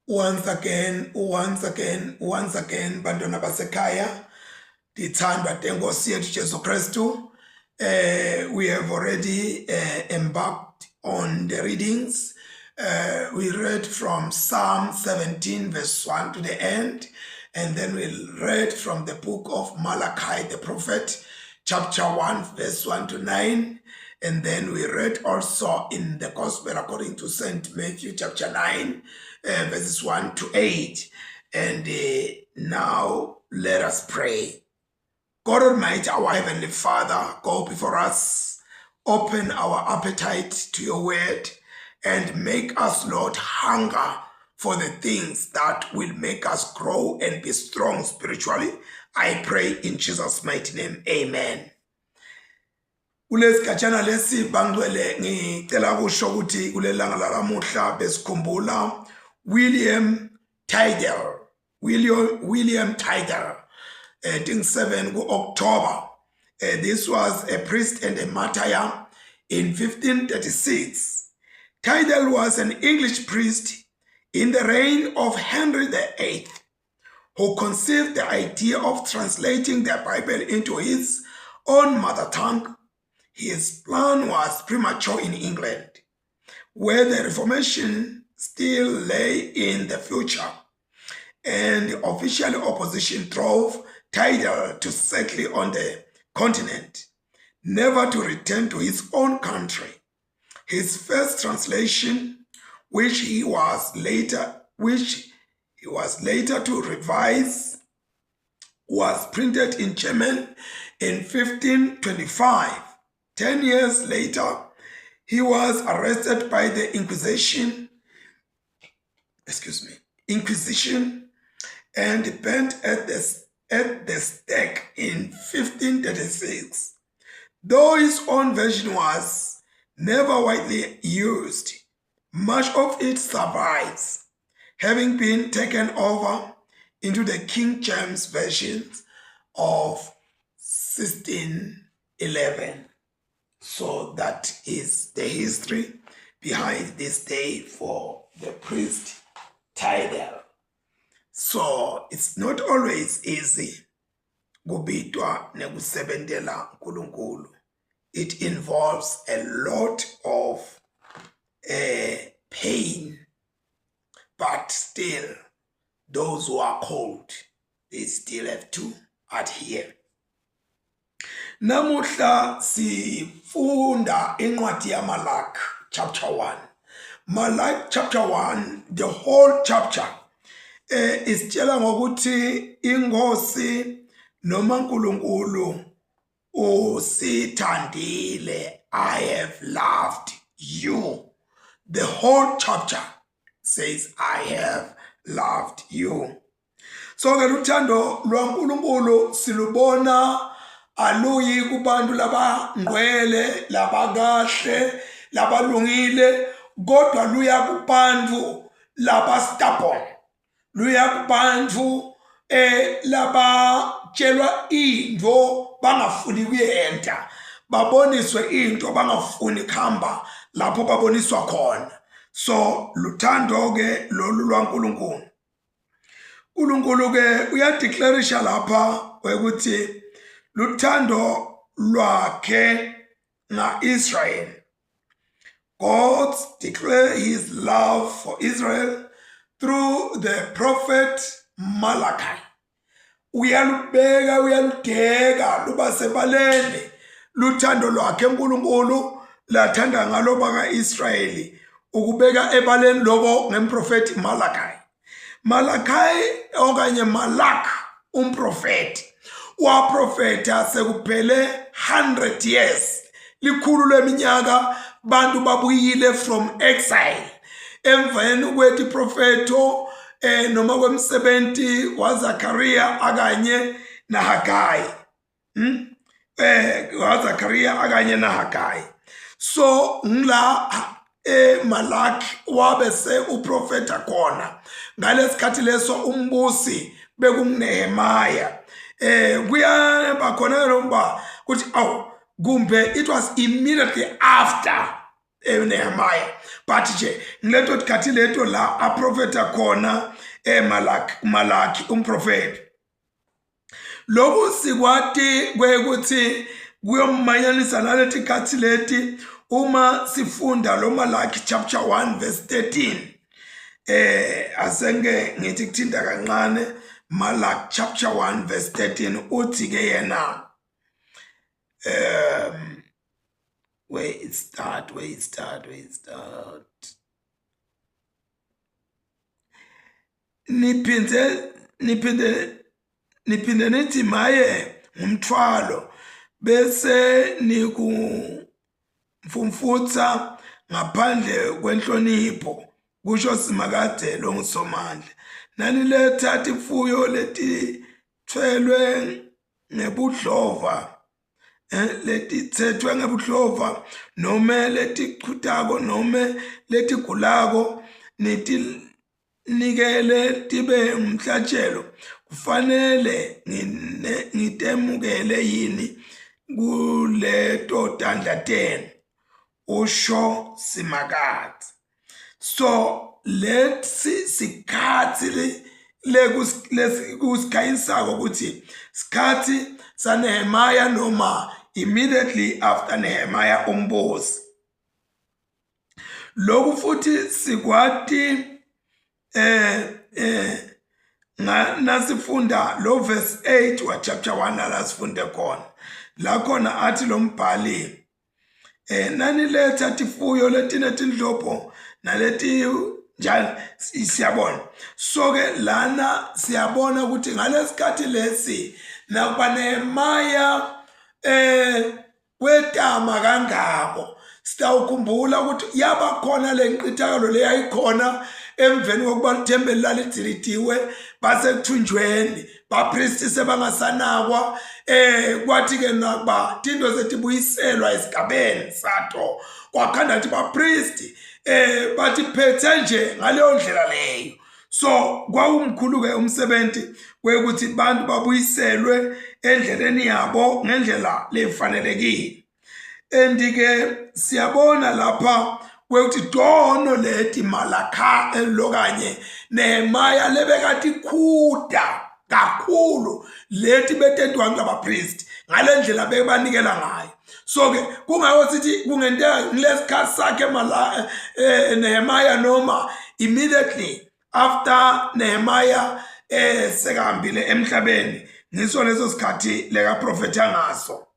Once again, once again, once again bantwana basekhaya ndithandwa tenkosi yethu Jesu Kristu. We have already embarked on the readings. We read from Psalm 17 verse 1 to the end, and then we read from the book of Malachi the prophet, chapter 1 verse 1 to 9, and then we read also in the Gospel according to St. Matthew chapter 9, verses 1 to 8. And now let us pray. God Almighty, our Heavenly Father, go before us, open our appetite to your word, and make us, Lord, hunger for the things that will make us grow and be strong spiritually. I pray in Jesus' mighty name. Amen. Kulesigatshana lesi bangcwele ngicela kusho ukuthi kulelanga lalamuhla besikhumbula William Tyndale William Tyndale 27 ku-October. This was a priest and a martyr in 1536. Tyndale was an English priest in the reign of Henry VIII who conceived the idea of translating the Bible into his own mother tongue. His plan was premature in England, where the Reformation still lay in the future, and official opposition drove Tyndale to settle on the continent, never to return to his own country. His first translation, which he was later to revise, was printed in German in 1525. 10 years later, he was arrested by the Inquisition, excuse me, Inquisition and burnt at the stake in 1536. Though his own version was never widely used, much of it survives, having been taken over into the King James Version of 1611. So that is the history behind this day for the priest Tyndale. So it's not always easy kubitwa nekusebentela uNkulunkulu. It involves a lot of pain, but still those who are called, they still have to adhere. Namuhla sifunda incwadi yaMalaki chapter 1. Malaki chapter 1, the whole chapter isitshela ngokuthi inkosi noma uNkulunkulu usithandile. I have loved you. The whole chapter says, "I have loved you." So ke uthando lwaNkulunkulu silubona aluyi kubantu labangcwele, labakahle, labalungile, kodwa luya kubantu laba stubborn, luya kubantu labatshelwa into bangafuni kuyenta, baboniswe into bangafuni kuhamba lapho baboniswa khona. So luthando ke lolu lwaNkulunkulu. uNkulunkulu ke uyadeclareisha lapha ukuthi luthando lwakhe ngaIsrael. God declared his love for Israel through the prophet Malachi. Uyalubeka, uyaludeka luba sebaleni luthando lwakhe uNkulunkulu lathanda ngalo baka-Israyeli, ukubeka ebaleni lokho ngemprofeti Malachi. Malachi okanye Malak umprofeti waprofeta sekuphele 100 years, likhulu leminyaka, bantu babuyile from exile emveni kwethi profeto noma kwemsebenti waZakaria akanye naHagai, waZakaria akanye naHagai. So ngila eMalaki wabe se uprofeta khona ngalesikhathi leso umbusi bekunguNehemiah. Kuyaba khona lokuba kuthi awu kumbe it was immediately after. eNehemiah but nje ngileto tikhathi leto la aprofetha khona eMalaki Malaki umprofeti. Lokhu sikwati kwekuthi kuyomanyanisa naleti khathi leti uma sifunda lo Malaki chapter 1 verse 13. Asenge ngithi kuthinta kancane Malaki chapter 1 verse 13 uthi ke yena where it start where it start where it start niphinde niphinde niphinde nithi maye ngumthwalo bese nikumfumfutha ngaphandle kwenhlonipho kusho Simakade longuSomandla. Naniletha tifuyo letithwelwe ngebudlova letitsethwe ngebudlova nome letichutako nome letigulako nitinikele tibe ngumhlatshelo kufanele ngitemukele yini kuleto tandla tenu usho Simakadze. So lesi sikhathi lekusikhanyisako ukuthi sikhathi saNehemiah noma immediately after Nehemiah umbusi. Lokhu futhi sikwati nasifunda lo verse 8 wa chapter 1 la sifunde khona la khona athi lo mbhali naniletha tifuyo letinetindlobho naleti njalo siyabona. So ke lana siyabona ukuthi ngalesikhathi lesi nakuba Nehemiah wetama kangako sitawukhumbula ukuthi yaba khona le nqithakalo leyayikhona emveni kokuba lithempeli lalidzilitiwe basekuthunjweni bapristi sebangasanakwa kwathi ke nakuba tinto setibuyiselwa esigabeni sato kwakhanda ukuthi bapristi bathi phethe nje ngaleyo ndlela leyo. So kwawumkhulu ke umsebenzi wekuthi bantu babuyiselwe endleleni yabo ngendlela lefanelekile. And ke siyabona lapha kwekuthi tono leti Malakha lokanye Nehemiah lebekatikhuda kakhulu leti betentiwa ngabapristi ngale ndlela bebanikela ngayo. So ke kungako sithi kungenteka ngilesikhathi sakhe Nehemiah noma immediately after Nehemiah sekahambile emhlabeni ngiso leso sikhathi leka profetha ngaso.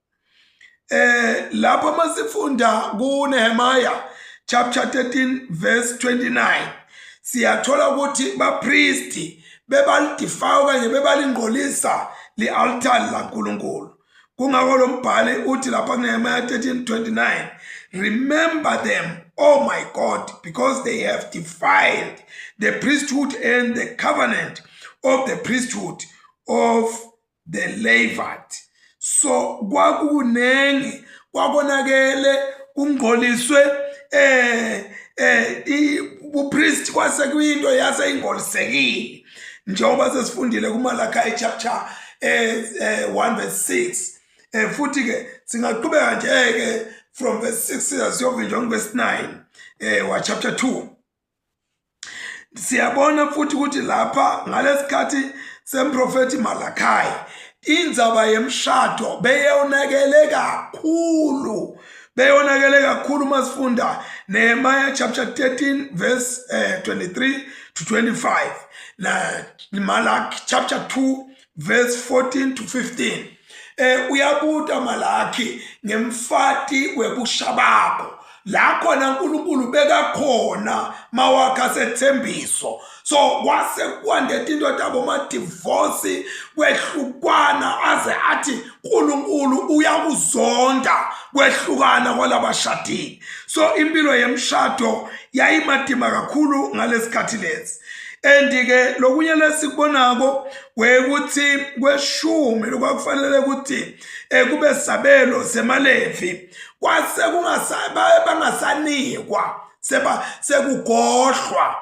Lapho masifunda kuNehemiah chapter 13 verse 29 siyathola ukuthi bapristi bebalidefile okanye bebalingqolisa li-altari laNkulunkulu. Kungako lo mbhali uthi lapha kuNehemiah 13:29, remember them, oh my God, because they have defiled the priesthood and the covenant of the priesthood of the Levite. So kwakunengi kwakonakele kungcoliswe ubupriest kwase kuyinto yase ingcolisekile njengoba sesifundile kuMalachi chapter 1 verse 6. Futhi ke singaqhubeka nje ke from verse 6 siyovinjwa verse 9 wa chapter 2. Siyabona futhi ukuthi lapha ngalesikhathi semprofeti Malachi indzaba yemshado beyonakele kakhulu, beyonakele kakhulu masifunda Nehemiah chapter 13 verse 23 to 25 na Malaki chapter 2 verse 14 to 15. Uyabuta Malaki ngemfati webushabako la khona uNkulunkulu bekakhona mawakha sethembiso. So kwase kwande tinto tabo ma-divorce kwehlukwana aze athi uNkulunkulu uyakuzonda kwehlukana kwalabashadile. So impilo yemshado yayimadima kakhulu ngalesikhathi lesi. And ke lokunye lesikubonako kwekuthi kweshumi lokwakufanele ukuthi kube sabelo semalevi kwase bangasanikwa seba sekugodlwa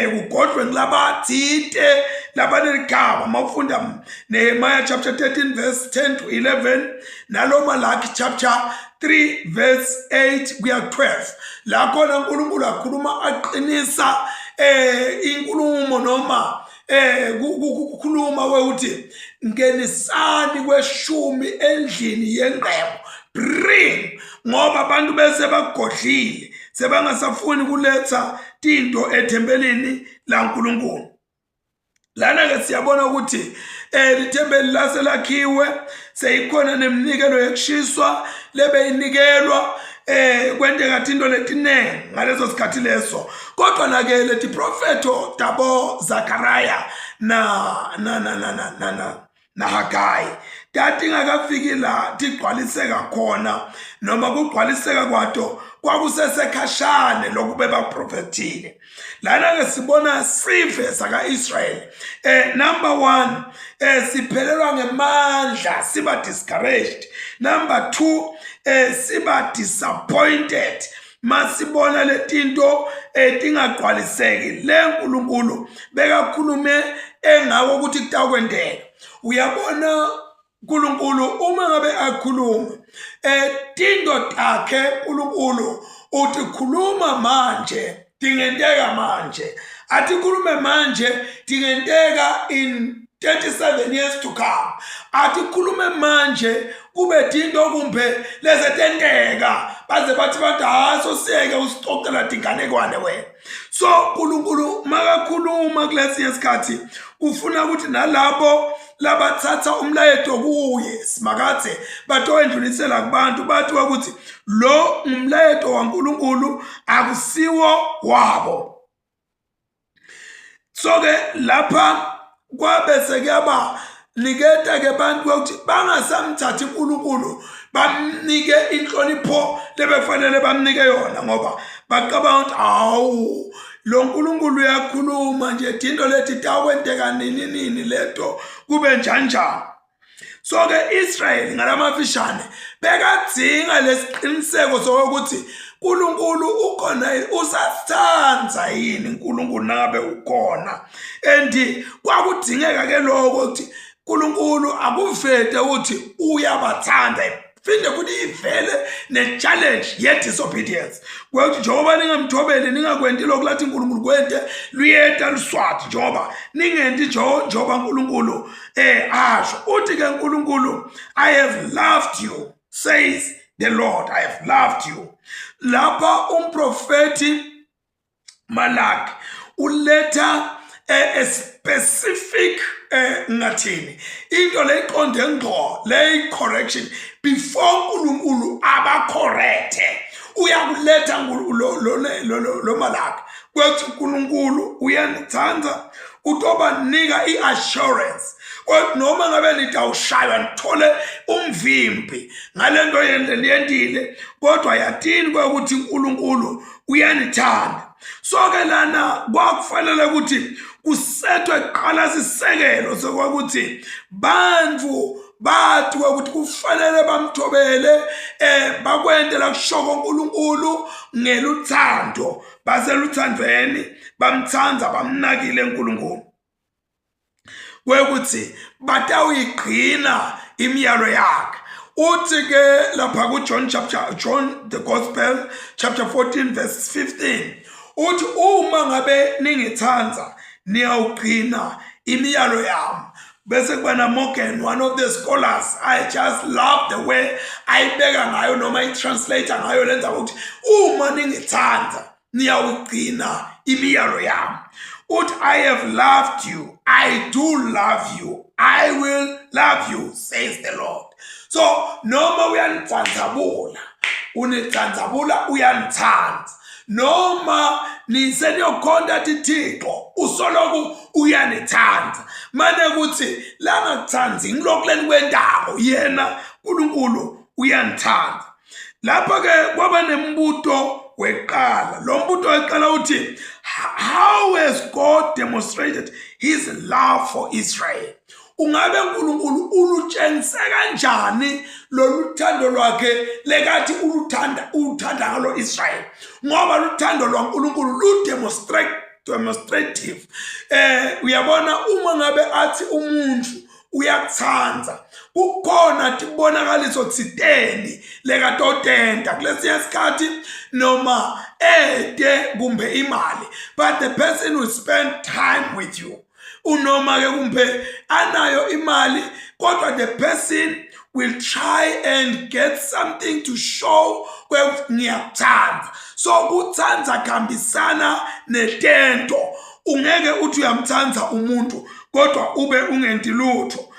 kugodlwe ngilabathite labaneligama mawufunda Nehemiah chapter 13 verse 10 to 11 nalo Malaki chapter 3 verse 8 kuya 12 la khona uNkulunkulu akhuluma aqinisa eh inkulumo noma eh kukhuluma ukuthi ngenisani kweshumi endlini yengqebo bring ngoba abantu bese bagodlile sebangasafuni kuletha tinto ethempelini laNkulunkulu. Lana ke siyabona ukuthi eh lithempeli lase lakhiwe seyikhona neminikelo yokushiswa lebeyinikelwa eh kwenteka tinto letiningi ngaleso sikhathi leso kodwa na ke leti profeto tabo Zakaria na na na na na na naHagayi tatingakafiki la tigcwaliseka khona noma kugcwaliseka kwato kwakusesekhashane lokhu bebaprofethile. Lana-ke sibona sive saka-Israyeli number 1 siphelelwa ngemandla, siba discouraged. Number 2 siba disappointed masibona letinto etingagcwaliseki le nkulunkulu bekakhulume engako ukuthi kutakwenteka. Uyabona uNkulunkulu uma ngabe akhuluma tinto takhe uNkulunkulu uthi khuluma manje tingenteka manje, athi khulume manje tingenteka in 37 years to come, athi khulume manje kube tinto kumbe lezetenteka baze bathi bantu hayi sosiyeke usicocela tinganekwane wena. So uNkulunkulu makakhuluma kulesinye isikhathi ufuna ukuthi nalabo labathatha umlayeto kuye simakathe batowendlulisela kubantu bathi ukuthi lo ngumlayeto waNkulunkulu akusiwo wabo. So ke lapha kwabe sekuyaba niketa ke bantu ukuthi bangasamthathi uNkulunkulu bamnike inhlonipho lebefanele bamnike yona, ngoba bacabanga ukuthi awu lo nkulunkulu uyakhuluma nje into lethi takwenteka nini nini lento kube njanjani. So ke Israel ngalamafishane bekadzinga lesiqiniseko sokuthi uNkulunkulu ukhona, usasithanda yini uNkulunkulu nangabe ukhona. And kwakudingeka ke lokho ukuthi uNkulunkulu akuvete ukuthi uyabathanda, phinde futhi ivele ne-challenge ye-disobedience kwekuthi njengoba ningamthobeli ningakwenti lokhu lathi uNkulunkulu kwente luyeta luswati njengoba ningenti njengoba uNkulunkulu asho. Uthi ke uNkulunkulu, I have loved you, says the Lord, I have loved you. Lapha umprofethi Malaki uletha a specific ngathini into leyiqonde ngqo le correction before uNkulunkulu abacorrecte uyakuletha lo Malaki kwethi uNkulunkulu uyanithanda utobanika i-assurance kodwa noma ngabe nitawushaywa nithole umvimbi ngalento yendile kodwa yatini kwekuthi uNkulunkulu uyanithanda. So ke lana kwakufanele ukuthi kusethwe kuqala sisekelo sokuthi bantu bathi ukuthi kufanele bamthobele bakwente la kushoko uNkulunkulu ngeluthando, baseluthandweni bamthanda bamnakile uNkulunkulu kwekuthi batawuyigcina imiyalo yakhe. Uthi ke lapha ku John chapter John the Gospel chapter 14 verse 15 uthi uma ngabe ningithanda niyawugcina imiyalo yami. Bese kuba na Morgan, one of the scholars, I just love the way ayibeka ngayo noma i-translator ngayo lenza ukuthi uma ningithanda niyawugcina imiyalo yami. Uthi I have loved you, I do love you, I will love you, says the Lord. So noma uyanitsandzabula, unitsandzabula uyanithanda, noma niseniyokhonta tithixo usoloku uyanithanda, mane kuthi langakuthandi ngilokhu lenikwentako yena uNkulunkulu uyanithanda. Lapha ke kwaba nembuto weqala. Lo mbuto weqala uthi how has God demonstrated his love for Israel? Ungabe uNkulunkulu ulutshengise kanjani lolu thando lwakhe lekathi uluthanda uthanda ngalo Israel? Ngoba luthando lwaNkulunkulu lu demonstrate Demonstrative. Uyabona uma ngabe athi umuntu uyakuthanda, kukhona tibonakaliso thiteni lekatotenta kulesinye isikhathi noma ede kumbe imali, but the person will spend time with you. Unoma ke kumbe anayo imali, kodwa the person will try and get something to show ngiyakuthanda. So kuthanda kuhambisana netento. Ungeke uthi uyamthanda umuntu kodwa ube ungenti lutho.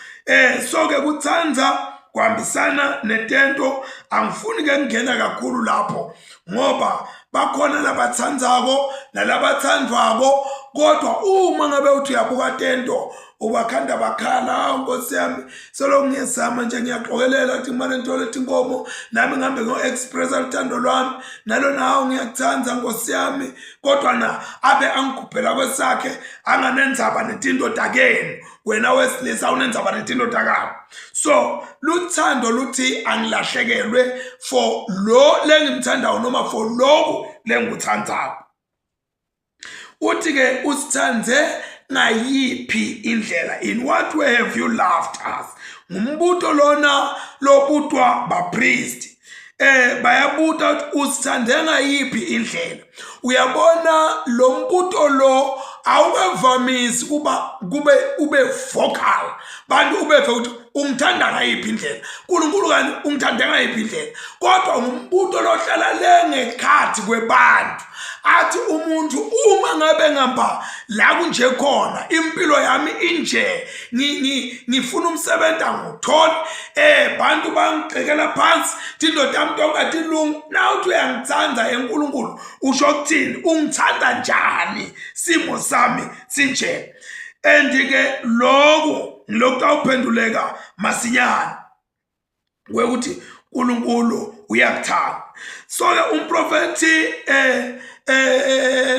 So ke kuthanda kuhambisana netento. Angifuni ke ngingena kakhulu lapho ngoba bakhona labathandzako nalabathandvwako, kodwa uma ngabe uthi uyabuka tento ubakhanda bakhala, nkosi yami, solo ngiyezama nje, ngiyaqokelela ukuthi ngimane ngithole tinkomo nami ngihambe ngo-expressa luthando lwami nalo nawo, ngiyakuthanda nkosi yami, kodwa na abe angigubhela kwesakhe, anganenzaba netinto takenu. Wena wesilisa unenzaba netinto takabo. So luthando luthi angilahlekelwe for lo lengimthandayo noma for lokhu lengikuthandayo. Uthi ke usithandze ngayiphi indlela? In what way have you loved us? Ngumbuto lona lobutwa bapriest. Bayabuta ukuthi usithande ngayiphi indlela. Uyabona lo mbuto lo awukavamisi kuba kube ube vocal, bantu ubeve ukuthi ungithanda ngayiphi indlela, uNkulunkulu kani ungithande ngayiphi indlela, kodwa ngumbuto lohlala le ngekhathi kwebantu. Athi umuntu uma ngabe ngamba la kunje khona, impilo yami inje, ngifuna umsebenzi angitholi, bantu bangigxekela phansi, tindoda yami tonke atilungi, na uthi uyangithanda eNkulunkulu, usho ukuthini? Ungithanda njani simo sami sinje? And ke lokhu ngilokhu awuphenduleka masinyane kwekuthi uNkulunkulu uyakuthanda. So ke umprofeti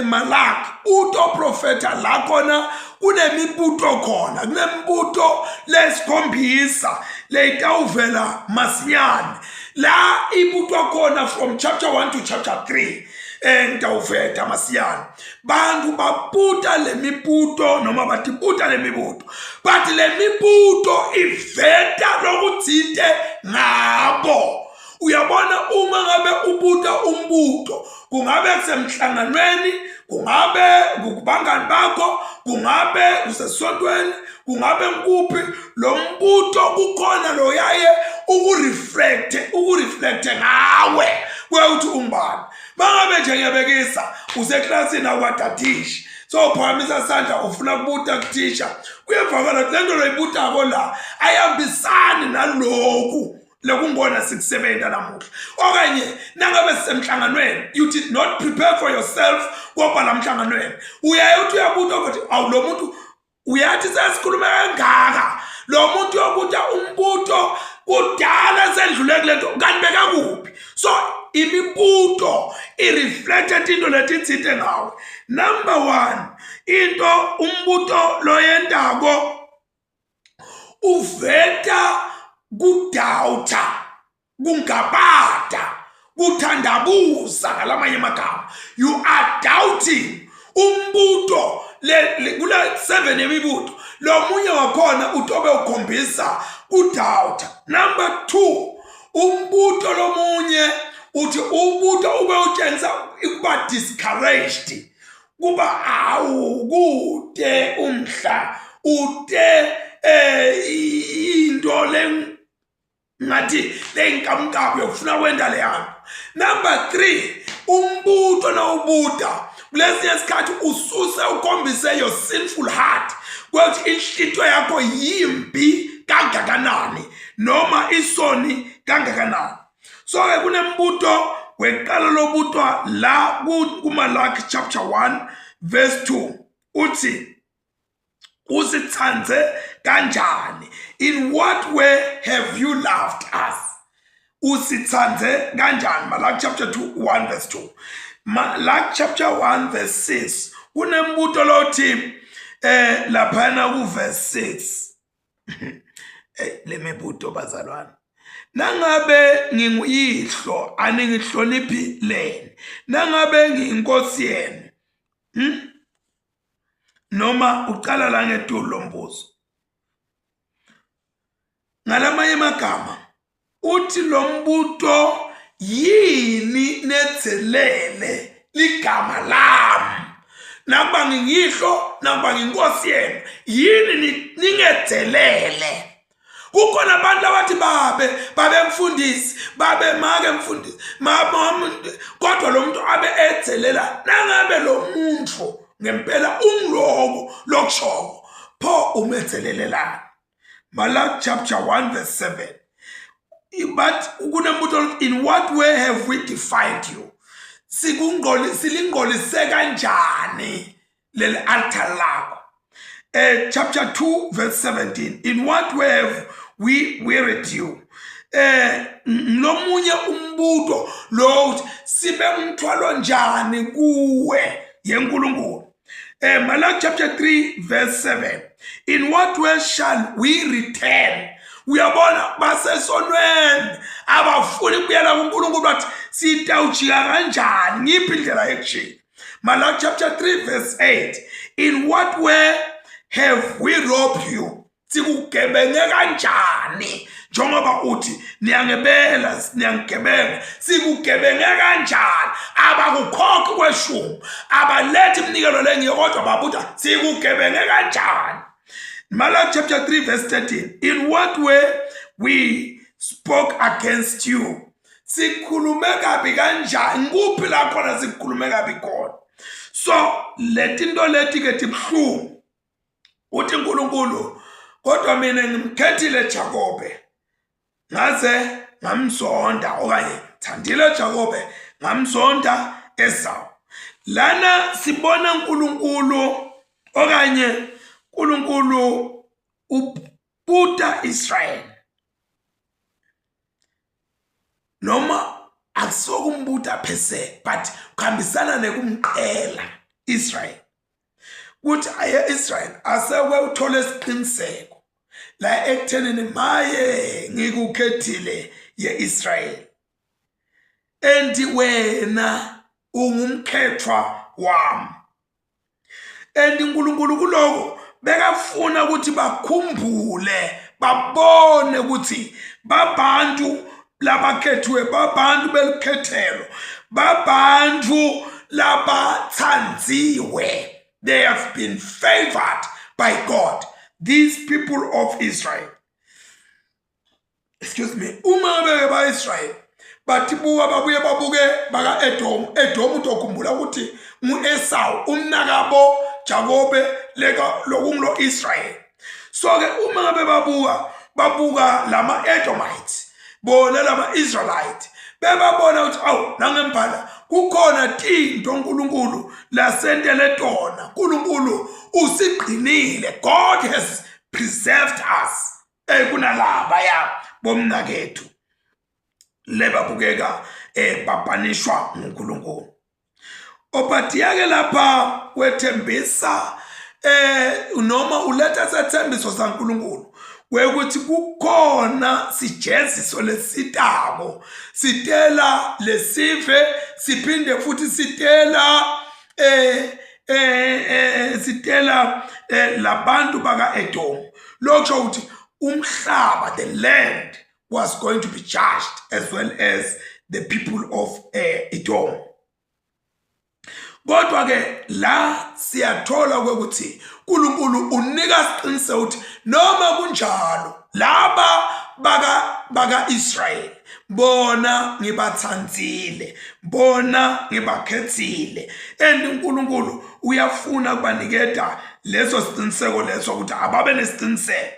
Malaki utoprofeta la khona kunemibuto khona, kunemibuto lesikhombisa leyitawuvela masinyane la ibutwa khona from chapter 1 to chapter 3. Ngitawuveta masinyane bantu babuta lemibuto noma batibuta lemibuto, but lemibuto iveta lokuthinte ngabo. Uyabona uma ngabe ubuta umbuto, kungabe kusemhlanganweni, kungabe kukubangani bakho, kungabe kusesontweni, kungabe ngikuphi, lo mbuto kukhona loyaye ukureflecte ngawe kwekuthi ungubani. Bangabe nje ngiyabekisa useklasini awukadadishi, so uphakamisa isandla ufuna kubuta kuthisha, kuyevakala ukuthi lento loyibutako la ayihambisani naloku lekungona sikusebenta namuhla. Okanye nangabe sisemhlanganweni, you did not prepare for yourself kobhala mhlanganweni, uyaye uthi uyabuta ukuthi awu lo muntu uyathi sesikhulume kangaka, lo muntu uyobuta umbuto kudala sendlule kule nto, kanti bekakuphi? So imibuto ireflected into letitsite ngawe. Number 1, into umbuto loyentako uveta kudoubta, kungabada, kuthandabuza. Ngalamanye amagama, you are doubting. Umbuto kule 7 yemibuto, lo munye wakhona utobe ukhombisa kudoubta. Number 2, umbuto lomunye uthi ubuto ube utshengisa ukuba discouraged, kuba awu kude umhla ude into le ngathi leyinkamunkamu yokufuna kwenta leyanto. Number 3, umbuto nawubuta kulesinye isikhathi ususe ukhombise your sinful heart, kwekuthi inhlito yakho yimbi kangakanani noma isoni kangakanani. So ke kunembuto weqala lobutwa la kuMalaki chapter 1 verse 2, uthi usithandze kanjani? In what way have you loved us? Usithandze kanjani? Malaki chapter 2 1 verse 2. Malaki chapter 1 verse 6, kunembuto lothi laphana ku verse 6. Le mibuto bazalwane, nangabe nginguyihlo aningihloniphi leni, nangabe ngiyinkosi yenu. Noma ucala la ngetulu lo mbuzo. Ngalamanye amagama uthi lo mbuto yini nedzelele ligama lami nakuba ngingihlo nakuba nginkosi yenu yini ningedzelele kukhona abantu abathi babe babe mfundisi babe make mfundisi mama kodwa lo muntu abe edzelela nangabe lo muntu ngempela ungiloku lokushoko pho umedzelelelani Malak chapter 1 verse 7 but kunembuto in what way have we defiled you sikungqoli silingqolise kanjani leli altar lakho eh chapter 2 verse 17 in what way have we wearied you eh lomunye umbuto lo uthi sibe umthwalo njani kuwe yenkulunkulu eh Malaki chapter 3 verse 7 in what way shall we return uyabona basesonweni abafuni kubuyela kuNkulunkulu bathi sitawujika kanjani ngiphi indlela yekujika Malaki chapter 3 verse 8 in what way have we robbed you sikugebenge kanjani njengoba uthi niyangebela niyangigebenga sikugebenge kanjani abakukhokhi kweshumi abalethi iminikelo lengiyo kodwa babuta sikugebenge kanjani Malaki chapter 3 verse 13 in what way we spoke against you sikhulume kabi kanjani kuphi la khona sikhulume kabi khona so letinto leti ke tibuhlungu uthi uNkulunkulu kodwa mina ngimkhethile Jakobe ngaze ngamzonda okanye thandile Jakobe ngamzonda Esau lana sibona uNkulunkulu okanye uNkulunkulu ubuta Israel noma akusokumbuta per se but kuhambisana nekumqela Israel kuthi aye Israel aseke uthole isiqiniseko la ekuthenini maye ngikukhethile yeIsrael and wena ungumkhethwa wami and uNkulunkulu kuloko bekafuna ukuthi bakhumbule babone ukuthi babantu labakhethiwe babantu belikhethelo babantu labathandziwe they have been favored by God these people of Israel excuse me uma beke ba-Israyeli bathi buka babuye babuke baka-Edomu Edomu utokhumbula ukuthi ngu-Esawu umnakabo Jakobe leka lokungulo Israyeli so ke uma ngabe babuka babuka lama Edomites bona lama Israelite bebabona ukuthi awu nangempala kukhona tinto uNkulunkulu lasentele tona uNkulunkulu usigcinile God has preserved us eh kunalaba ya bomnakethu lebabukeka eh babhanishwa nguNkulunkulu Obadiya ke lapha wethembisa eh noma uletha sethembiso saNkulunkulu wekuthi kukhona sijeziso lesitako sitela lesive siphinde futhi sitela eh eh, eh sitela eh, labantu baka Edom lokho ukuthi umhlaba the land was going to be judged as well as the people of uh, Edom. Kodwa ke la siyathola ukuthi uNkulunkulu unika siqiniseko ukuthi noma kunjalo laba baka baka Israel bona ngibathandzile bona ngibakhethile and uNkulunkulu uyafuna kubaniketa leso siqiniseko leso ukuthi ababe nesiqiniseko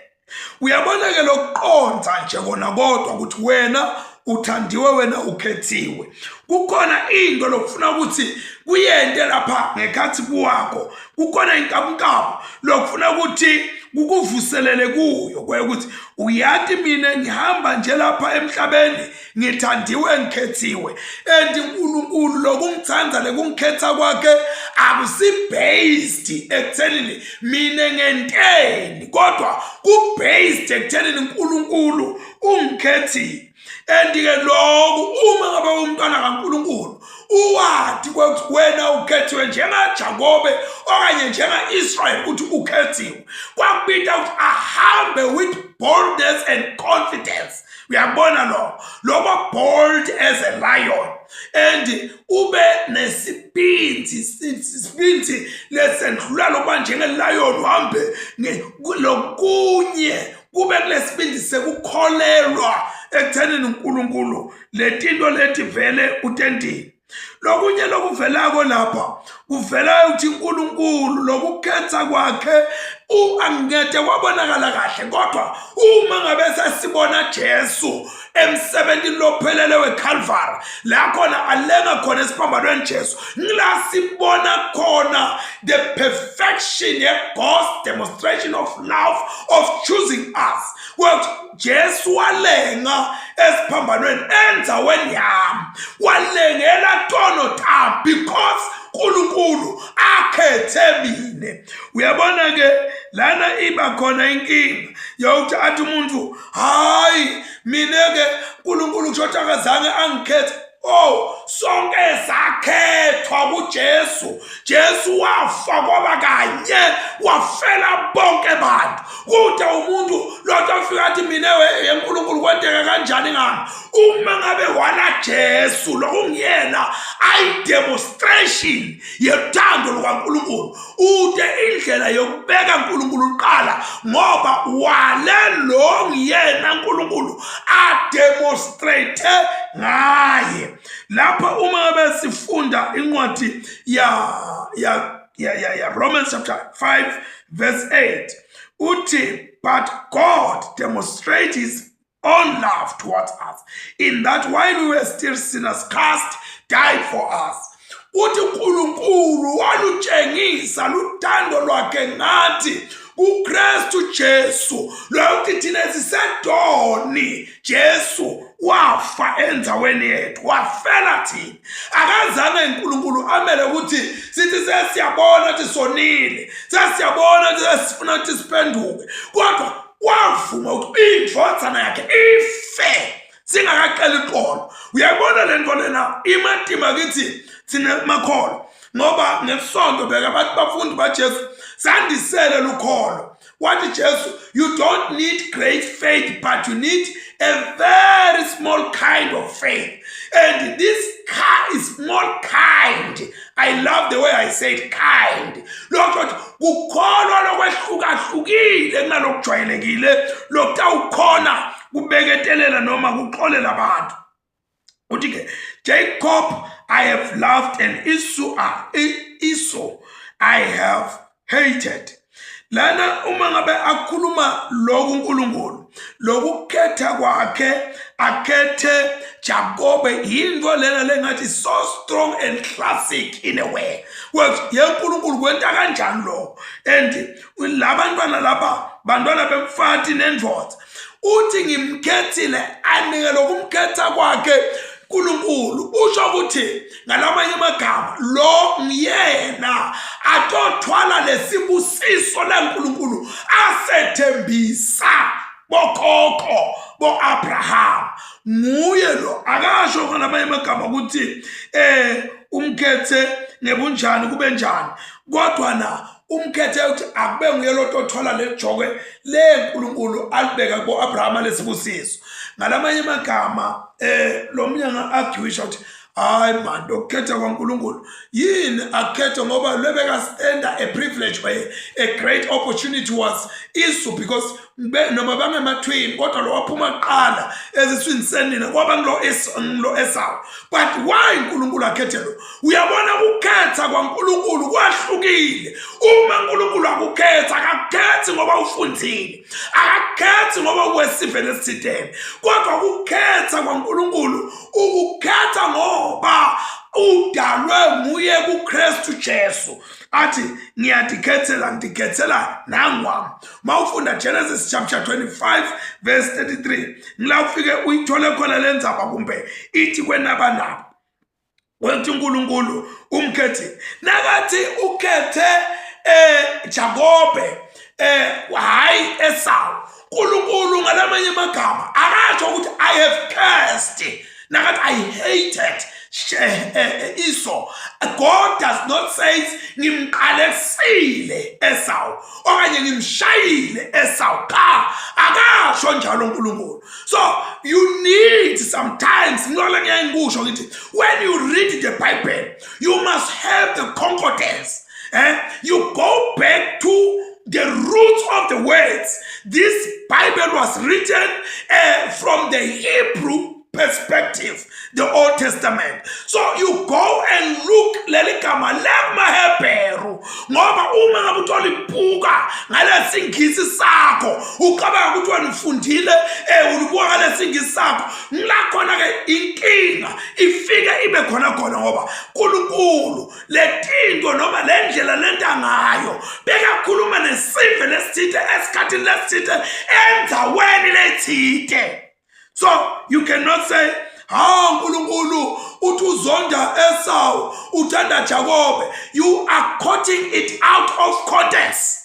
Uyabona ke lokuqonda nje kona kodwa ukuthi wena uthandiwe wena ukhethiwe kukhona into lokufuna ukuthi kuyente lapha ngekhathi kuwakho kukhona inkabunkabo lokufuna ukuthi kukuvuselele kuyo kwaye ukuthi uyati mina ngihamba nje lapha emhlabeni ngithandiwe ngikhethiwe and uNkulunkulu lokungithanda lekungikhetha kwakhe akusi based ekuthenini mina ngenteni kodwa ku based ekuthenini uNkulunkulu ungikhethile. And ke lokhu uma ngabe umntwana kaNkulunkulu uwathi ukuthi wena ukhethiwe njengaJakobe okanye njenga-Israyeli ukuthi ukhethiwe, kwakubita ukuthi ahambe with boldness and confidence. Uyabona lo loba bold as a lion and ube nesibindi, sibindi lesendlula lokuba njenge-lion, uhambe lokunye kube kulesibindi sekukholelwa ekuthenini uNkulunkulu letinto leti vele utentile. Lokunye lokuvelako lapha kuvela ukuthi uNkulunkulu lokukhetha kwakhe angeke kwabonakala kahle, kodwa uma ngabe sesibona Jesu emsebentini lophelele weCalvary, la khona alenga khona esiphambanweni Jesu, ngila sibona khona the perfection ye-God's demonstration of love of choosing us. Well, Jesu walenga esiphambanweni endzaweni yami, walengela tono tami because uNkulunkulu akhethe mine. Uyabona ke lana iba khona inkinga yokuthi athi umuntu, hayi mina ke uNkulunkulu kusho ukuthi akazange angikhethe. Oh, sonke sakhethwa kuJesu. Jesu wafa kwaba kanye, wafela bonke abantu. Kude umuntu lotho afika athi mina yeNkulunkulu kwenteka kanjani ngami? Uma ngabe wala Jesu lokungiyena ayi demonstration yethando lukaNkulunkulu. Ude indlela yokubeka uNkulunkulu uqala ngoba wale lo ngiyena uNkulunkulu a demonstrate ngaye. Lapha uma ngabe sifunda incwadi ya ya ya ya, ya Romans chapter 5 verse 8 uthi, but God demonstrates his own love towards us in that while we were still sinners, Christ died for us. Uthi uNkulunkulu walutshengisa luthando lwakhe ngathi kuKristu Jesu, lokuthi thina sisedoni, Jesu wafa endaweni yethu, wafela thina. Akazange uNkulunkulu amele ukuthi sithi sesiyabona ukuthi sonile, sesiyabona ukuthi sesifuna ukuthi siphenduke, kodwa wavuma ukuthi indvodzana yakhe ife singakaqeli iqolo. Uyayibona le nto lena imatima kithi thina makholo, ngoba ngesonto bheka bathi bafundi baJesu sandisele lukholo. Wathi Jesu, you don't need great faith, but you need a very small kind of faith. And this is small kind. I love the way I said kind. Lokho kukholwa lokwehlukahlukile kunalokujwayelekile lokutawukhona kubeketelela noma kuxolela abantu. Uthi ke, Jacob I have loved and Esau I have hated. Lana uma ngabe akhuluma lokhu uNkulunkulu, lokukhetha kwakhe akhethe Jakobe, yinto lena lengathi so strong and classic in a way. Well, yeNkulunkulu kwenta kanjani lo? And labantwana laba bantwana bemfati nendvodza, uthi ngimkhethile, anike lokumkhetha kwakhe uNkulunkulu. Usho ukuthi ngalamanye amagama lo nguyena atothwala lesibusiso laNkulunkulu asethembisa bokhokho boAbraham. Nguye lo, akasho ngalamanye amagama ukuthi umkhethe ngebunjani kube njani, kodwa na umkhethe ukuthi akube nguye lo tothwala lejokwe leNkulunkulu alibeka kuAbraham lesibusiso. Ngalamanye amagama lo mnyanga arguisha ukuthi hayi man, lokukhetha kwaNkulunkulu yini akhethe, ngoba lebeka stand a privilege or a great opportunity was Esau, because noma bangema-twin kodwa lo waphuma kuqala eziswini senina kwaba ngilo Esau. But why uNkulunkulu akhethe lo? Uyabona ukukhetha kwaNkulunkulu kwahlukile. Uma uNkulunkulu akukhetha, akakukhethi ngoba ufundile, akakukhethi ngoba uwesive lesithitene, kodwa ukukhetha kwaNkulunkulu ukukhetha ngoba udalwe nguye kuKristu Jesu. Athi ngiyadikhethela, ngidikhethela nangwami. Mawufunda Genesis chapter 25 verse 33, ngila ufike uyithole khona le ndzaba, kumbe ithi kwenabanabo wenthi uNkulunkulu umkhethi nakathi ukhethe Jakobe. Eh hayi Esau. uNkulunkulu ngalamanye amagama akasho ukuthi I have cursed nakathi I hated eh, eh, Esau. God does not say ngimqalekisile Esau okanye ngimshayile Esau. Cha, akasho njalo uNkulunkulu. So you need sometimes ngilona ngiyaye ngikusho ngithi when you read the Bible you must have the concordance. Eh? You go back to the roots of the words. This Bible was written from the Hebrew perspective, the Old Testament. So you go and look leli gama lemaHebheru ngoba uma ngabe uthola ibuka ngalesingisi sakho ucabanga ukuthi wena ufundile eh ulibuka ngalesingisi sakho ngila khona ke inkinga ifike ibe khona khona ngoba uNkulunkulu letinto noma le ndlela lenta ngayo bekakhuluma nesive lesithite esikhathini lesithite endzaweni lethite. So you cannot say ha uNkulunkulu uthi uzonda Esau uthanda Jakobe. You are quoting it out of context.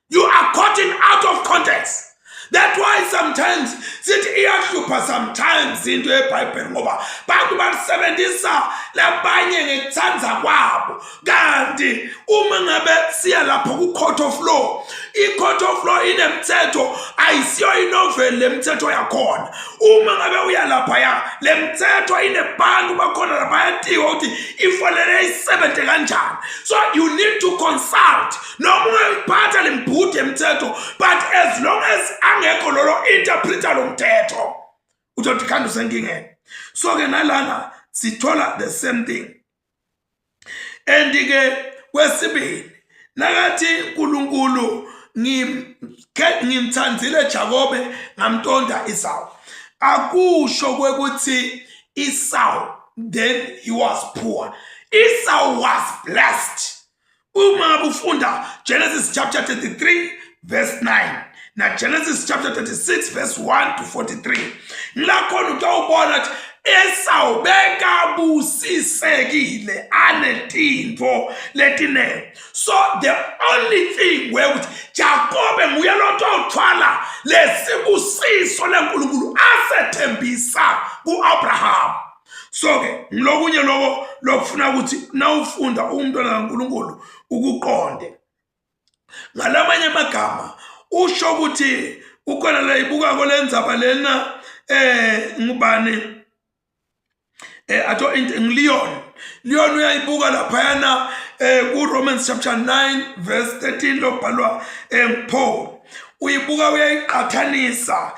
You are quoting out of context. That's why sometimes sithi iyahlupha sometimes into yeBhayibheli ngoba bantu balisebenzisa labanye ngekuthanda kwabo kanti uma ngabe siya lapho ku-court of law, i-court of law inemithetho, ayisiyo inoveli lemithetho yakhona. Uma ngabe uya laphaya le mithetho inebantu bakhona labayatiwa ukuthi ifanele isebenze kanjani. So you need to consult noma ungayiphatha le mbhudi yemithetho, but as long as angekho lolo interpreter lo mthetho uzothi khanda usenkingeni. So ke nalana sithola the same thing. And ke kwesibili nakathi uNkulunkulu ngimthandile Jakobe ngamtonda Esau, akusho kwekuthi Esau then he was poor. Esau was blessed. Uma ngabe ufunda Genesis chapter 33 verse 9 na Genesis chapter 36 verse 1 to 43, la khona utawubona ukuthi Esau bekabusisekile anetinto letinene. So the only thing wekuthi Jakobe nguye lo othwala lesibusiso leNkulunkulu asethembisa kuAbraham. So ke ngilokunye lokho lokufuna ukuthi nawufunda umntwana kaNkulunkulu ukuqonde. Ngalamanye amagama usho ukuthi ukhona la ibukako lenzaba lena ngubani ato ngiLeon Leon uyayibuka laphayana ku Romans chapter 9 verse 13 lobhalwa nguPaul, uyibuka uyayiqathanisa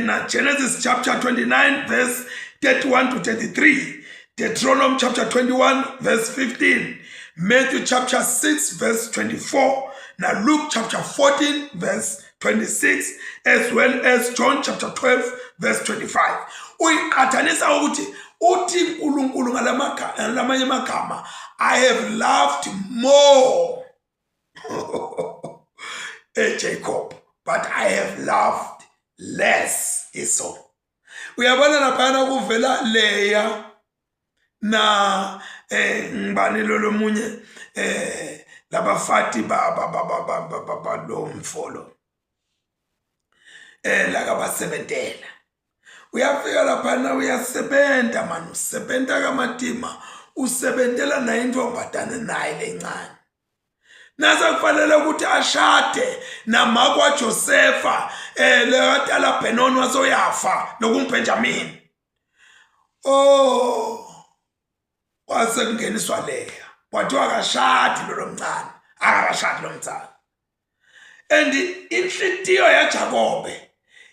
na Genesis chapter 29 verse 31 to 33, Deuteronomy chapter 21 verse 15, Matthew chapter 6 verse 24 na Luke chapter 14 verse 26, as well as John chapter 12 verse 25. Uyiqathanisa ukuthi uthi uNkulunkulu ngalamanye amagama I have loved more Jacob, but I have loved less Esau. Uyabona laphana kuvela Leya na ngibani lo lomunye labafati ba ba ba ba ba ba ba ba lo mfolo lakabasebentela. Uyafika laphana uyasebenta mani, usebenta kamatima, usebentela naye intombazane naye lencane. Nase kufanele ukuthi ashade namakwa Josefa lekatala Benoni wasoyafa lokunguBenjamin. Oh, kwase kungeniswa leya kwathiwa akashadi lo lomncane, akakashadi lo mncane. And inhlitiyo yaJakobe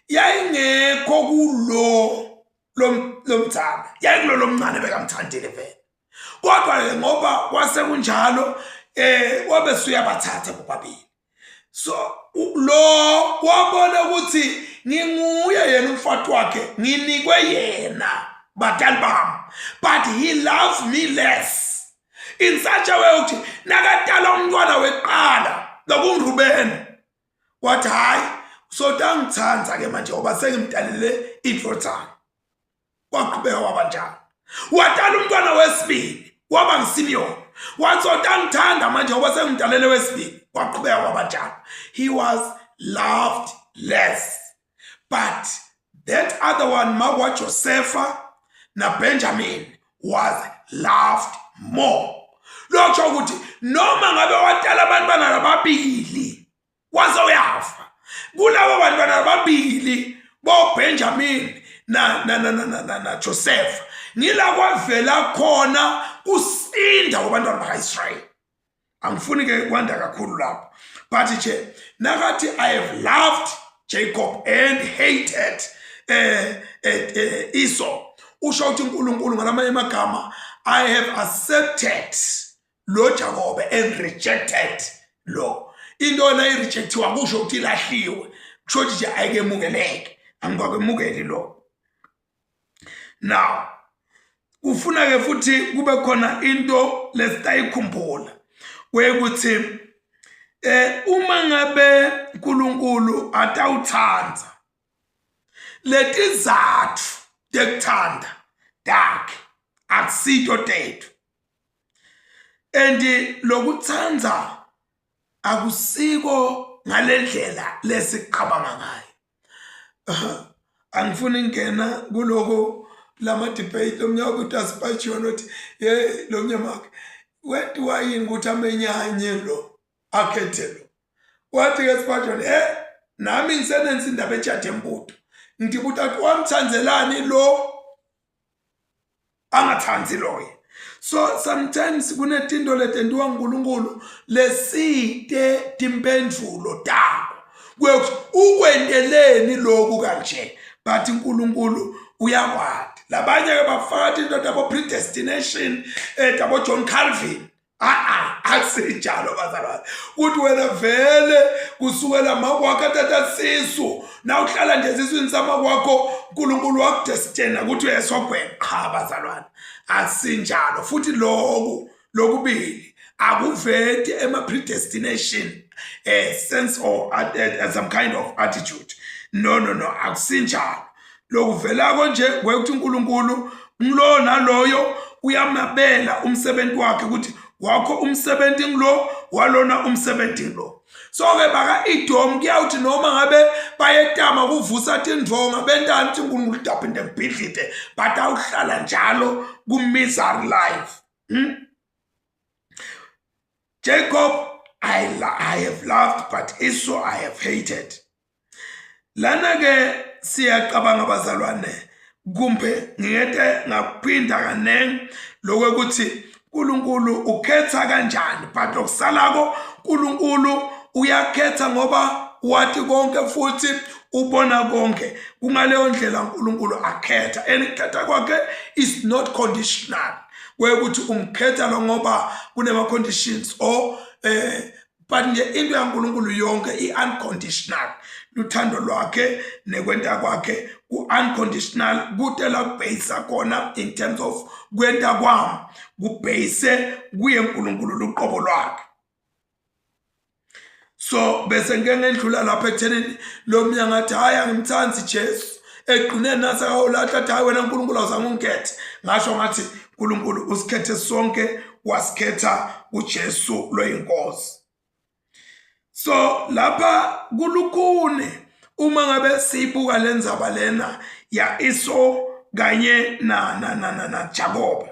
yayingekho kulo lomdzala, yayikulo lomncane bekamthandile vele. Kodwa ke ngoba kwase kunjalo wabe suyabathatha bobabili. So lo wabona ukuthi nginguye yena umfati wakhe, nginikwe yena batali bami, but he loves me less in such a way ukuthi nakatala umntwana weqala lokunguRubeni wathi hayi sotangithanda ke manje ngoba sengimtalele indvodzana. Kwaqhubeka waba njalo, watala umntwana wesibili waba nguSimeon, wathi sotangithanda manje ngoba sengimtalele wesibili. Kwaqhubeka kwabanjalo. He was loved less. But that other one makwa Josepha na Benjamin was loved more. Lokho ukuthi noma ngabe watala abantwana lababili waze uyafa kulabo bantwana ababili boBenjamin na na na na na, na Joseph ngila kwavela khona kusinda kwabantwana bakaIsrayeli. Angifuni ke kwanda kakhulu lapho, but nje nakathi I have loved Jacob and hated Esau, usho ukuthi uNkulunkulu ngalamanye amagama I have accepted lo Jakobe and rejected lo. Into yona irejectiwa kusho ukuthi ilahliwe, kusho ukuthi nje ayikemukeleke, angikakwemukeli lo. Now kufuna ke futhi kube khona into lesitayikhumbula kwekuthi uma ngabe uNkulunkulu atawuthanda letizathu tekuthanda takhe akusito tethu, and lokuthanda akusiko ngalendlela lesiqabanga ngayo. Angifuni ingena kuloko lama debate lomnyaka ukuthi asipatshiyona ukuthi ye lo mnyama wentiwa yini ukuthi amenyanye lo akhethe lo. Wathi ke sipatshiyona nami ngisenenza indaba etshade embuto ngithi buta wamthandelani lo angathanzi loye. So sometimes kunetinto letentiwa nguNkulunkulu lesite timphendvulo tako kwekuthi ukwenteleni lokhu kanje, but uNkulunkulu uyakwati. Labanye ke bafaka tinto tabo predestination tabo John Calvin. A-a akusinjalo bazalwane, ukuthi wena vele kusukela makwakho athatha sisu na uhlala nje esiswini samakwakho uNkulunkulu wakudestina ukuthi uyesogweni. Qha bazalwane, akusinjalo. Futhi lokhu lokubili akuveti ema-predestination sense or some kind of attitude. No, no, no, akusinjalo. Lokuvelako nje kwekuthi uNkulunkulu ngilo naloyo uyamabela umsebenzi wakhe ukuthi wakho umsebenzi ngilo walona umsebenzi ngilo. So ke baka Edom kuyawuthi noma ngabe bayetama kuvusa tindvonga bentani ukuthi uNkulunkulu udaphinde kubhidlite, but awuhlala njalo ku misery life. Jacob I have loved, but Esau I have hated. Lana ke siyacabanga bazalwane, kumbe ngingete ngaphinda kaningi lokho ukuthi uNkulunkulu ukhetha kanjani, but okusalako uNkulunkulu uyakhetha ngoba wathi konke futhi ubona konke. Kungaleyo ndlela uNkulunkulu akhetha, and ukukhetha kwakhe is not conditional kwekuthi umkhetha lo ngoba kunema conditions or but nje into yaNkulunkulu yonke i-unconditional. Luthando lwakhe nekwenta kwakhe ku-unconditional, kute la kubheyisa khona in terms of kwenta kwami kubheyise kuye uNkulunkulu luqobo lwakhe. So bese ngike ngendlula lapha ekuthenini lo mnyango athi hhayi angimthandi Jesu, egcineni nasekawulahla athi hhayi wena uNkulunkulu awuzange ungikhethe. Ngasho ngathi uNkulunkulu usikhethe sonke, wasikhetha uJesu loyinkosi. So lapha kulukhuni uma ngabe siyibuka le ndzaba lena ya Esau kanye na na na na, na Jakobe.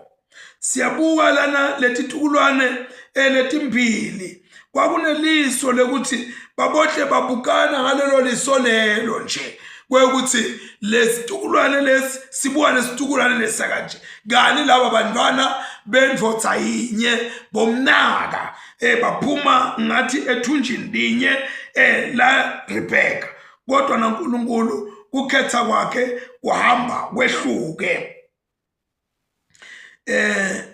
Siyabuka lana letitukulwane letimbili kwakuneliso lekuthi babohle babukana ngalelo liso lelo nje kwekuthi lesitukulwane lesi sibuka nesitukulwane lesi kanje, kani laba bantwana bendvodza yinye bomnaka baphuma ngathi ethunjini linye la Rebecca, kodwa naNkulunkulu kukhetha kwakhe kuhamba kwehluke.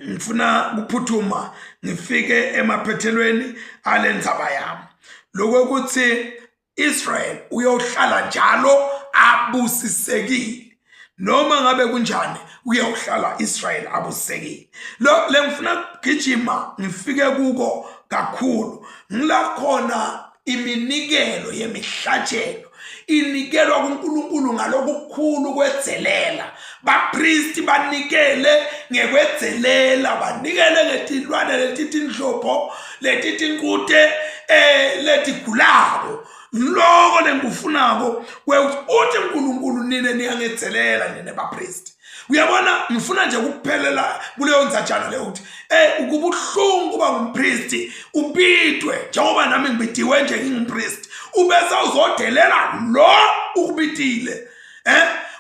Ngifuna kuphuthuma ngifike emaphethelweni alendzaba yami lokho ukuthi Israel uyohlala njalo abusisekile, noma ngabe kunjani uyohlala Israel abusisekile. Lo lengifuna kugijima ngifike kuko kakhulu ngila khona iminikelo yemihlatshelo inikelwa kuNkulunkulu ngalokukhulu kwedzelela. Bapristi banikele ngekwedzelela, banikele ngetilwane letitinhlopho letitinkute eh letigulako loko lengikufunako kwekuthi uthi uNkulunkulu nine niyangedzelela nine bapriest. Uyabona, ngifuna nje ukuphelela kuleyo ndzajana leyo ukuthi eh kubuhlungu kuba ngumpristi ubidwe njengoba nami ngibidiwe nje ngingumpristi, ubese uzodelela lo ukubidile.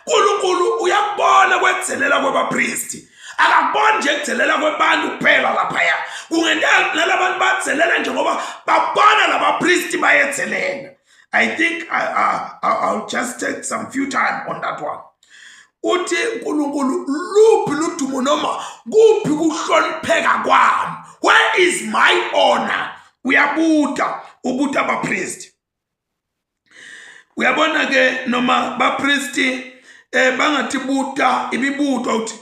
uNkulunkulu uyakubona kwedzelela kwebapristi, akakuboni nje kudzelela kwebantu kuphela laphaya. Kungenteka nalabantu badzelela nje ngoba babona labapristi bayedzelela. I think I'll just take some few time on that one. Uthi uNkulunkulu luphi ludumo noma kuphi kuhlonipheka kwami? Where is my honor? Uyabuta, ubuta abapristi. Uyabona ke noma bapristi bangathibuta imibuto ukuthi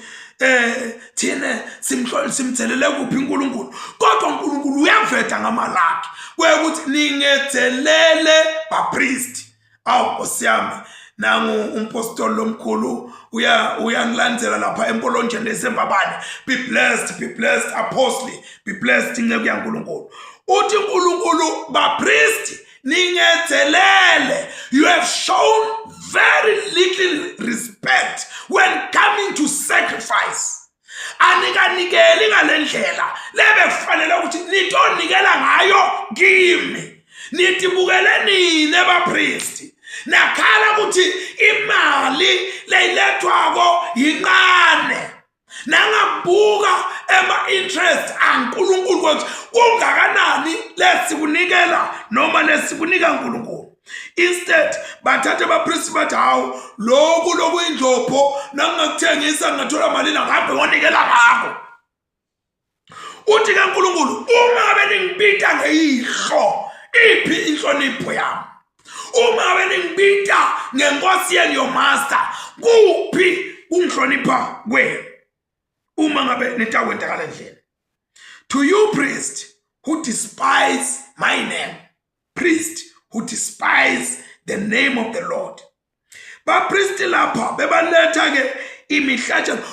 thina simhlole simthelele kuphi uNkulunkulu, kodwa uNkulunkulu uyaveta ngamalakhe kwekuthi ningethelele bapristi. Awu Nkosi yami, nangu umpostoli lomkhulu uyangilandzela lapha empolonjeni lesembabane. Be blessed, be blessed apostle, be blessed inceku yaNkulunkulu. Uthi uNkulunkulu bapristi ningethelele, you have shown very little respect when coming to sacrifice. Anikanikeli ngalendlela lebekufanele ukuthi nitonikela ngayo kimi. Nitibukele nine bapristi, nakhala ukuthi imali leyilethwako yincane, nangabuka ema-interest aNkulunkulu ukuthi kungakanani lesikunikela noma lesikunika uNkulunkulu. Instead bathathe abapristi bathi hawu lokhu lokuyindlopho nangingakuthengisa ngingathola mali nangabe ngonikela ngakho. Uthi kaNkulunkulu uma ngabe ningibita ngeyihlo, iphi inhlonipho yami? Uma ngabe ningibita ngenkosi yenu your master, kuphi kungihlonipha kwenu? Uma ngabe nitakwenta ngale ndlela. To you priest who despise my name, priest who despise the name of the Lord. Bapristi lapha bebaletha ke imihlatshelo.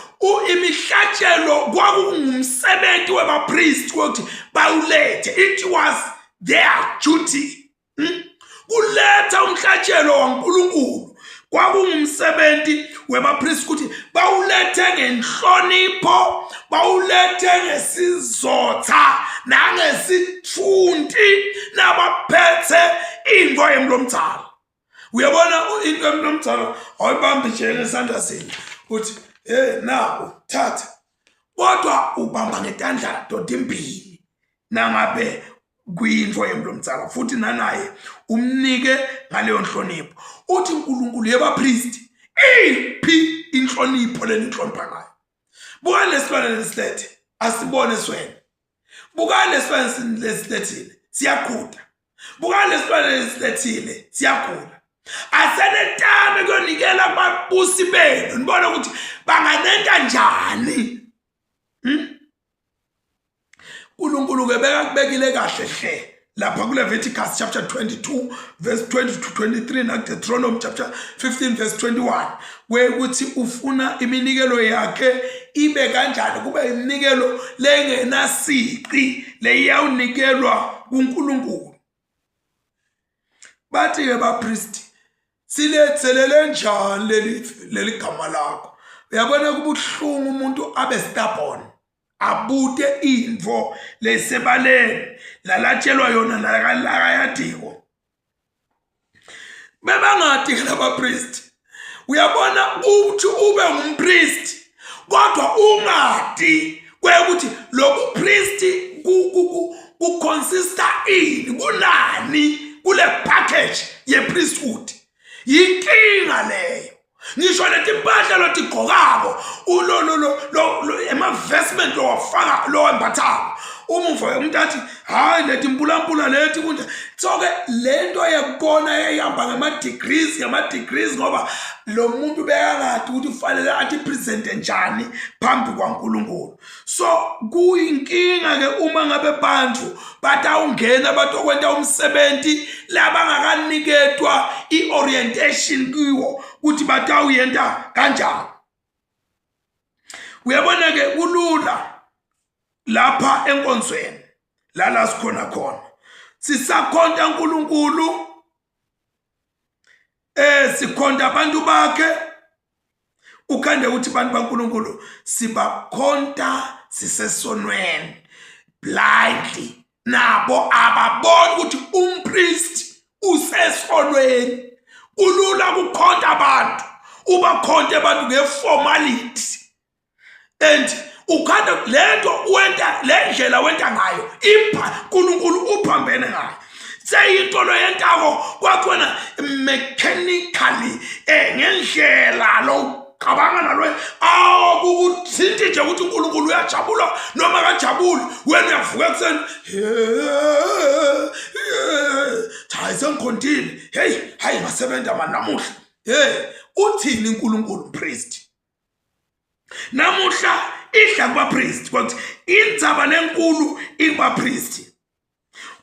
Imihlatshelo kwakungumsebenzi webapristi ukuthi bawulethe. It was their duty. Kuletha umhlatshelo waNkulunkulu kwakungumsebenzi webapristi ukuthi bawulethe ngenhlonipho, bawulethe ngesizotha nangesithunti nabaphethe into yemlomdzala. Uyabona into yemlomdzala awuyibambi nje ngesandla sinye uthi hey naku thatha, kodwa ubamba ngetandla totimbili nangabe kuyinto yemlomdzala, futhi nanaye umnike ngaleyo nhlonipho. Uthi uNkulunkulu yebapristi iphi inhlonipho leninhlonipha ngayo? Bukani lesilwane lesilethe, asibone swena. Bukani lesilwane lesilethile, siyakhuda. Bukani lesilwane lesilethile, siyagula. Asenetame kuyonikela kubabusi benu, nibone ukuthi banganenta njani. uNkulunkulu ke bekakubekile kahle hle lapha kuLeviticus chapter 22 verse 20 to 23 nakuDeuteronomy chapter 15 verse 21, kwekuthi ufuna iminikelo yakhe ibe kanjani, kube iminikelo lengenasici leyawunikelwa kuNkulunkulu. Bathi ke bapristi, silethelele njani leli gama lakho? Uyabona kubuhlungu umuntu abe stubborn, abute intfo lesebaleni lalatshelwa yona lakayadiko. Bebangadi ke labapristi. Uyabona uthi ube ngumpristi kodwa ungadi kwekuthi lobu pristi ku-consista ini, kunani kule package ye-priesthood. Yinkinga leyo. Ngisho letimpahla lotigqokako, ema-vestment lowafaka lowembathako, umuva umuntu athi hayi leti mpulampula leti kunje. So ke lento yekubona yayihamba ngama-degrees ngama-degrees, ngoba lo muntu bekangadi ukuthi kufanele athi presente njani phambi kwaNkulunkulu. So kuyinkinga ke uma ngabe bantu batawungena batokwenta umsebenzi labangakaniketwa i-orientation kiwo ukuthi batawuyenta kanjani. Uyabona ke kulula lapha enkonzweni lala sikhona khona. Sisakhonta uNkulunkulu eh sikhonta abantu bakhe ukhande ukuthi abantu baNkulunkulu sibakhonta sisesonweni blindly nabo ababoni ukuthi umpriest usesonweni kulula ukukhonta abantu ubakhonte abantu ngeformality and ukhanda lento wenta le ndlela wenta ngayo ipha uNkulunkulu uphambene ngayo seyinto loyentako kwakhona mechanically eh ngendlela lo cabanga nalo awukuthinti nje ukuthi uNkulunkulu uyajabula noma akajabuli wena uyavuka ekuseni hayi sengikhontile hey hayi ngasebenza mani namuhla hey uthini uNkulunkulu priest namuhla idla kubapriest kwakuthi indzaba lenkulu ikubapriest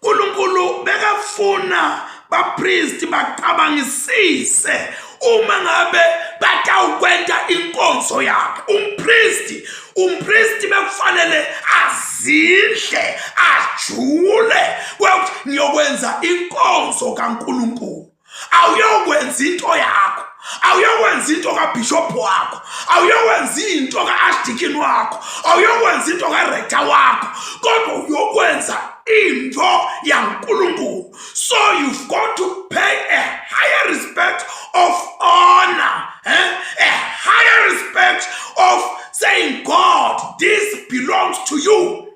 uNkulunkulu bekafuna bapriest bacabangisise uma ngabe batawukwenta inkonzo yakhe umpristi umpristi bekufanele azindle ajule kwekuthi ngiyokwenza inkonzo kaNkulunkulu awuyokwenza into yakho awuyokwenza into kabishop wakho awuyokwenza into ka-archdeacon wakho awuyokwenza into karector wakho kodwa uyokwenza into yankulunkulu so you've got to pay a higher respect of honor eh? a higher respect of saying god this belongs to you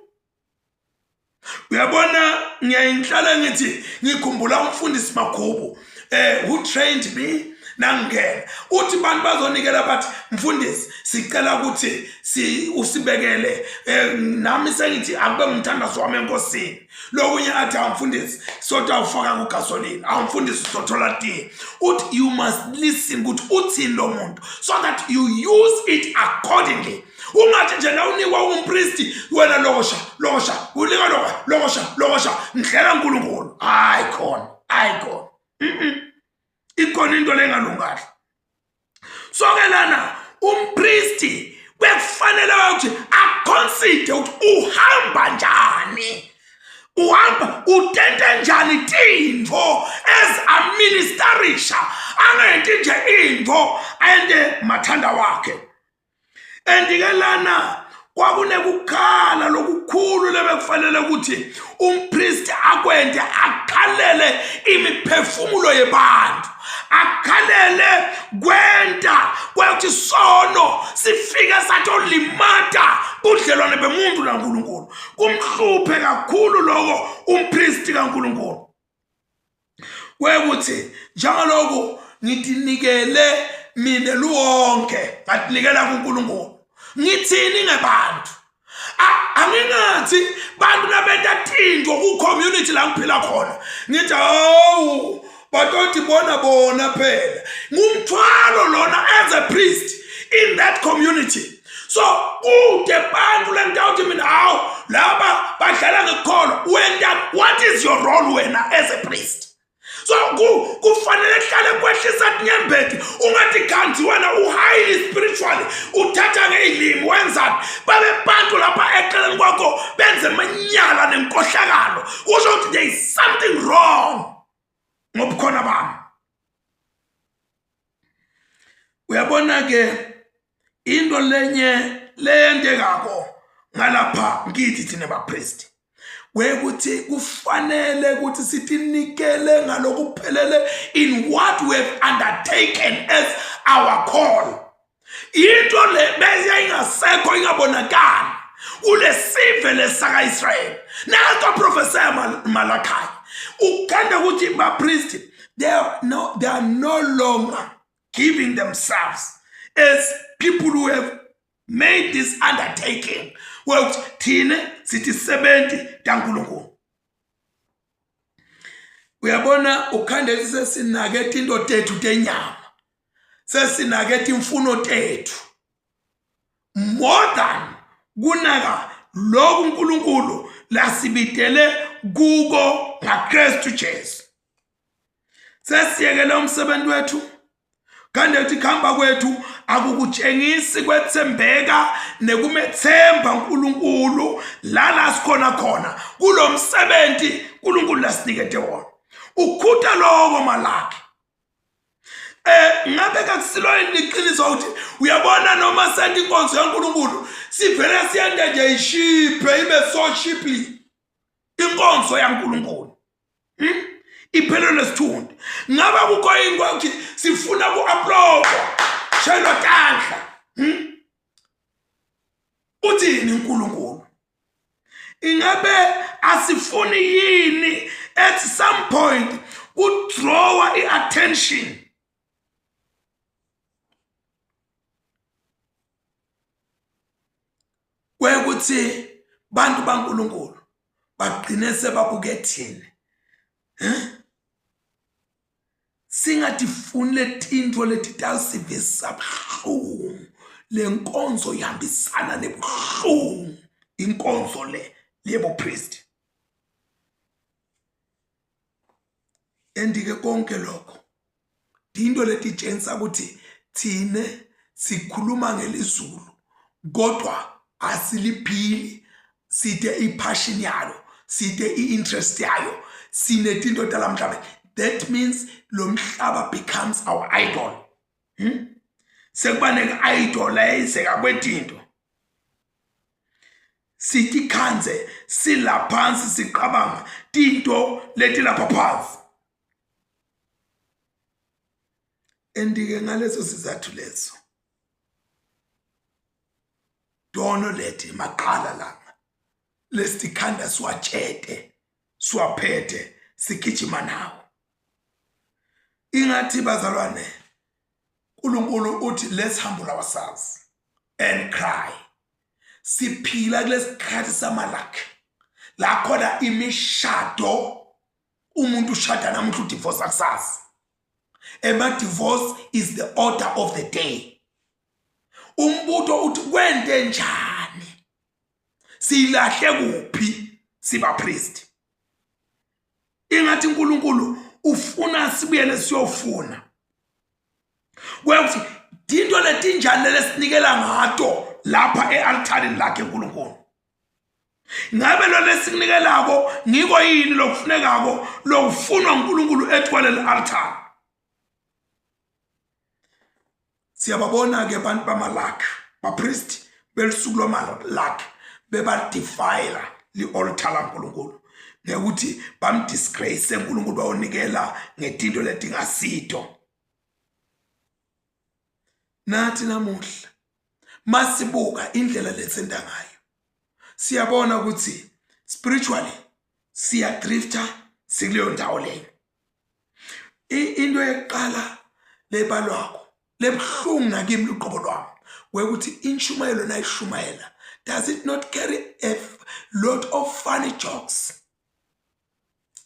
uyabona ngiyayihlala ngithi ngikhumbula umfundisi Makhubu eh who trained me nangena uthi bantu bazonikela bathi mfundisi sicela ukuthi si usibekele eh, nami sengithi akube ngumthandazo wami enkosini lokunye athi awumfundisi sothi awufaka kugasoline awumfundisi sothola tiye uthi you must listen ukuthi uthini lo muntu so that you use it accordingly ungathi nje na unikwa umpristi wena lokosha lokosha unika loka lokosha lokosha ngidlela uNkulunkulu hayi khona hayi khona mhm ikhona into lengalungahle so ke lana umpristi bekufanele ukuthi aconsider ukuthi uhamba njani uhamba utente njani tintfo as aministerisha angenti nje intfo ente mathanda wakhe and ke lana kwakunekukhala lokukhulu lebekufanele ukuthi umpristi akwente akhalele imiphefumulo yebantu akhalele kwenta kwekuthi sono sifike satolimata budlelwane bemuntu naNkulunkulu kumhluphe kakhulu lokho umpristi kaNkulunkulu kwekuthi njengaloku ngitinikele mina luwonke ngatinikela kuNkulunkulu ngithini ngebantu angingathi bantu labenta tinto ku-community la ngiphila khona ngithi hawu batoti bona bona phela ngumthwalo lona as a priest in that community so kude bantu lengitawuthi mina hawu laba badlala ngekukholwa wena what is your role wena as a priest so kufanele kuhlale kwehlisa tinyembeti ungathi kanti wena u-highly spiritually uthatha ngey'limi wenzani babe bantu lapha eceleni kwakho benze amanyala nenkohlakalo kusho ukuthi there is something wrong ngobukhona bami uyabona ke into lenye leyentekako ngalapha ngithi thina bapristi wekuthi kufanele ukuthi sitinikele ngalokuphelele in what we have undertaken as our call into le bese ingasekho ingabonakali kulesive lesaka-israyeli nanto profesa Malachi ukhanda ukuthi bapristi they are no, they are no longer giving themselves as people who have made this undertaking wekuthi thina sithi sebenzi taNkulunkulu uyabona ukhande sesinake into tethu tenyama sesinake imfuno tethu more than kunaka lokhu uNkulunkulu lasibidele kuko ngaKristu Jesu sesiyekele umsebenzi wethu Kanti uthi kuhamba kwethu akukutshengisi kwethembeka nekumethemba uNkulunkulu lana sikhona khona kulomsebenzi uNkulunkulu lasinikete wona. Ukhuta lokho Malaki. Eh ngabe kakusilo yini iqiniso ukuthi uyabona noma senta inkonzo kaNkulunkulu sivele siyende nje ishiphe ibe so cheaply inkonzo yaNkulunkulu. Hmm? Iphelelwe sithunzi. Ngabe kukho yini ukuthi sifuna ku-uploadwa shayelwa tandla. Hmm? Uthini uNkulunkulu? Ingabe asifuni yini at some point kudrawa i-attention kwekuthi bantu baNkulunkulu bagcine sebabuke thina eh Singatifuni letintfo letitawusivisa buhlungu. Le nkonzo ihambisana nebuhlungu, inkonzo le yebupristi. And-ke konke lokho tinto letitshengisa ukuthi thine sikhuluma ngelizulu kodwa asiliphili side i-passion yalo side i-interest yayo sinetinto talamhlaba that means lo mhlaba becomes our idol hmm? sekuba ne-idol eyenzeka kwetinto sitikhandze silaphansi siqabanga tinto letilapha phansi andike ngaleso sizathu leso tono leti maqala langa lesitikhanda siwatshete siwaphethe sigijima nawo ingathi bazalwane uNkulunkulu uthi let's humble ourselves and cry siphila kulesikhathi samalakhi la khona imishado umuntu ushada namuhla udivorce akusasa ema divorce is the order of the day umbuto uthi kwente njani silahle kuphi siba priest ingathi uNkulunkulu ufuna sibuyele siyofuna kwekuthi tinto letinjani lesinikela ngato lapha e-altarini lakhe uNkulunkulu ngabe lo lesikunikelako ngiko yini lokufunekako lokufunwa uNkulunkulu ethwalele altare Siyababona ke abantu bamalakhi, bapristi belusuku lwamalakhi bebadefila li-altar laNkulunkulu ngekuthi bamdisgrace uNkulunkulu bayonikela ngetinto letingasito. Nathi namuhla masibuka indlela letsenta ngayo siyabona ukuthi spiritually siyadrifta sikuleyo ndawo leyo. Into yokuqala lebalwako lebuhlungu nakimi luqobo lwami wekuthi intshumayelo nayishumayela does it not carry a lot of funny jokes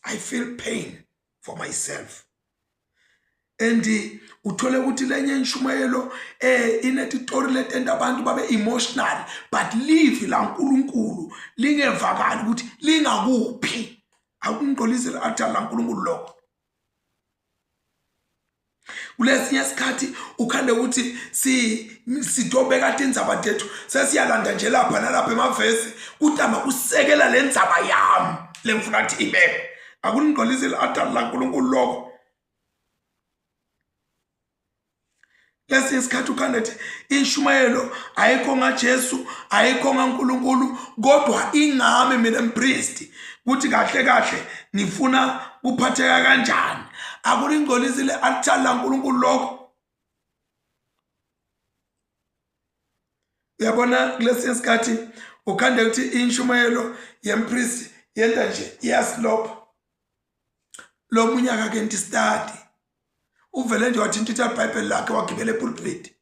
i feel pain for myself and uthole ukuthi lenye inshumayelo eh inetitori letenta abantu babe emotional but livi laNkuluNkulu lingevakali ukuthi lingakuphi Akungcolisi le-altare laNkulunkulu lokho. Kulesinye isikhathi ukhande ukuthi sitobeka tindzaba tethu sesiyalanda nje lapha nalapha emavesi kutama kusekela le ndzaba yami lengifuna ukuthi ibekwe. Akuningcolisi le-altare laNkulunkulu lokho. Lesinye isikhathi ukhanda ethi inshumayelo ayikho ngaJesu ayikho ngaNkulunkulu kodwa ingami mina mpristi kuthi kahle kahle ngifuna kuphatheka kanjani akulingcolisi le-altari laNkulunkulu lokho uyabona kulesinye isikhathi ukhande ukuthi inshumayelo yempristi yenta nje iyasilopha lo munye akakenti study uvele nje wathintitha ibhayibheli lakhe wagibela epulpit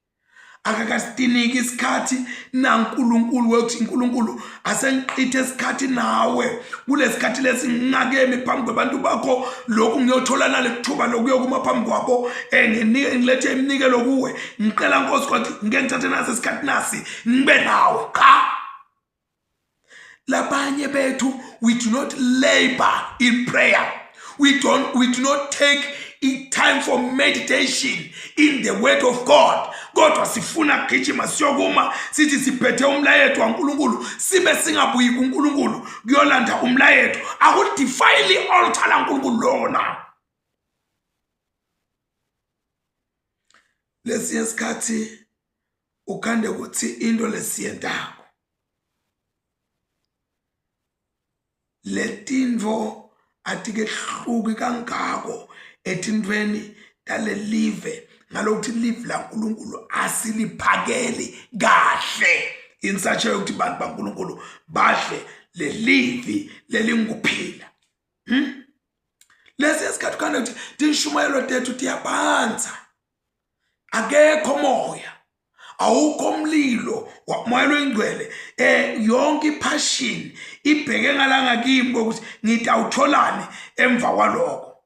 akakasitiniki isikhathi naNkulunkulu wekuthi uNkulunkulu asengiqithe isikhathi nawe kulesikhathi lesi ngingakemi phambi kwabantu bakho lokhu ngiyothola nalethuba lokuyokuma phambi kwabo eh, nginike ngilethe iminikelo kuwe ngicela Nkosi kwathi ngike ngithathe nasi isikhathi nasi ngibe nawe cha labanye bethu we do not labor in prayer we don't we do not take I time for meditation in the word of God. Kodwa sifuna kugijima siyokuma sithi siphethe umlayeto waNkulunkulu sibe singabuyi kuNkulunkulu kuyolanda umlayeto. Akudefile i-altar laNkulunkulu lona. Lesinye isikhathi ukhande ukuthi into lesiyentako Letintfo atikehluki kangako etintfweni talelive ngalokuthi live laNkulunkulu asiliphakeli kahle in such a way ukuthi bantu baNkulunkulu badle lelivi lelingukuphila. Hmm? Lesi sikhathi khona ukuthi tinshumayelo tethu tiyabandza. Akekho moya. Awukho umlilo wamoya loyingcwele eh yonke ipassion ibheke ngalanga kimi ukuthi ngitawutholani emva kwaloko.